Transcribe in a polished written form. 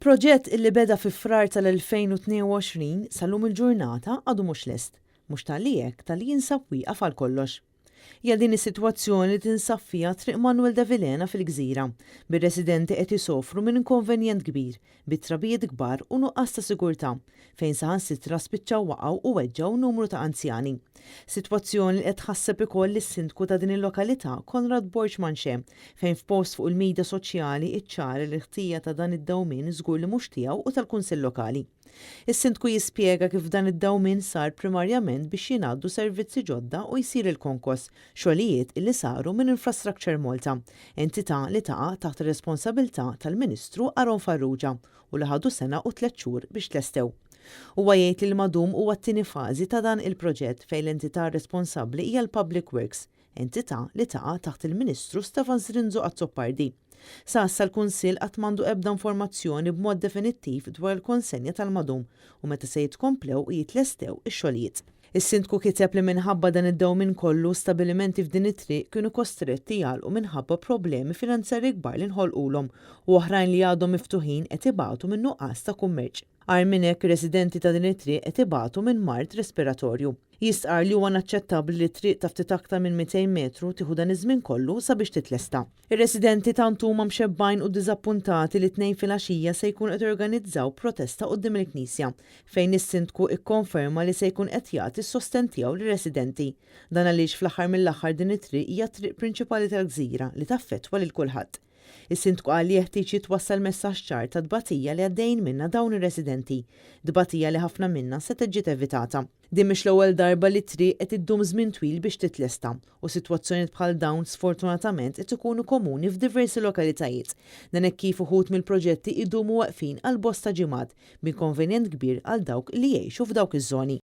Proġett illi beda fi Frar tal-2022 sal-lum il-ġurnata għadu mhux lest. Mhux talli hekk, talli jinsab wieqaf għal kollox. Hija din is-sitwazzjoni li tinsab fiha Triq Manuel de Vilhena fil-Gżira, bir-residenti qed isofru minn inkonvenjent kbir, bi trabijiet kbar u nuqqas ta' sigurtà, fejn saħansitra spiċċaw waqgħu u weġġgħu numru ta' anzjani. Sitwazzjoni li qed tħasseb ukoll lis-Sindku ta' din il-lokalità Conrad Borg Manché, fejn f'post fuq il-midja soċjali iċċara li l-ħtija ta' dan id-dewmien żgur li mhux tiegħu u tal-Kunsill Lokali. Is-Sindku jispjega kif dan id-dewmien sar primarjament biex jingħaddu servizzi ġodda u jsir il-konkos, xogħlijiet illi saru minn Infrastructure Malta, entità li taqa' taħt ir-responsabilità tal-Ministru Aaron Farrugia u li ħadu sena u tlett xhur biex tlestew. Huwa jgħid li l-madum huwa t-tieni fażi ta' dan il-proġett fejn l-entità responsabbli hija l-Public Works, entità li taqa' taħt il-Ministru Stefan Zrinzo Azzopardi. Sa issa l-Kunsill qatt m'għandu ebda informazzjoni b'mod definittiv dwar il-konsenja tal-madum u meta se jitkomplew u jitlestew ix-xogħlijiet. Is-Sindku kiteb li minħabba dan id-dewmien kollu stabilimenti f'din it-triq kienu kostretti jagħlqu minħabba problemi finanzjarji kbar li nħolqulhom u oħrajn li għadhom miftuħin qed ibatu minn nuqqas ta' kummerċ. Agħar minn hekk residenti ta' din it-triq qed ibatu minn mard respiratorju. Jistqarr li huwa inaċċettabbli li triq ta' ftit aktar minn 200 metru tieħu dan iż-żmien kollu sabiex titlesta. Ir-residenti tant huma mxebbgħin u ddiżappuntati li t-Tnejn filgħaxija se jkunu qed jorganizzaw protesta quddiem il-Knisja, fejn is-Sindku ikkonferma li se jkun qed jagħti s-sostenn tiegħu lir-residenti. Dan għaliex fl-aħħar mill-aħħar din it-triq hija t-triq prinċipali tal-gżira li taffettwa lil kulħadd. Is-Sindku qal li jeħtieġ jitwassal messaġġ ċar tat-tbatija li għaddejjin minnha dawn ir-residenti, tbatija li ħafna minnha setgħet ġiet evitata. Din mhix l-ewwel darba li triq qed iddum żmien twil biex titlesta u sitwazzjonijiet bħal dawn sfortunatament qed ikunu komuni f'diversi lokalitajiet. Dan hekk kif uħud mill-proġetti idumu weqfin għal bosta ġimgħat, b'inkonvenjent kbir għal dawk li jgħixu f'dawk iż-żoni.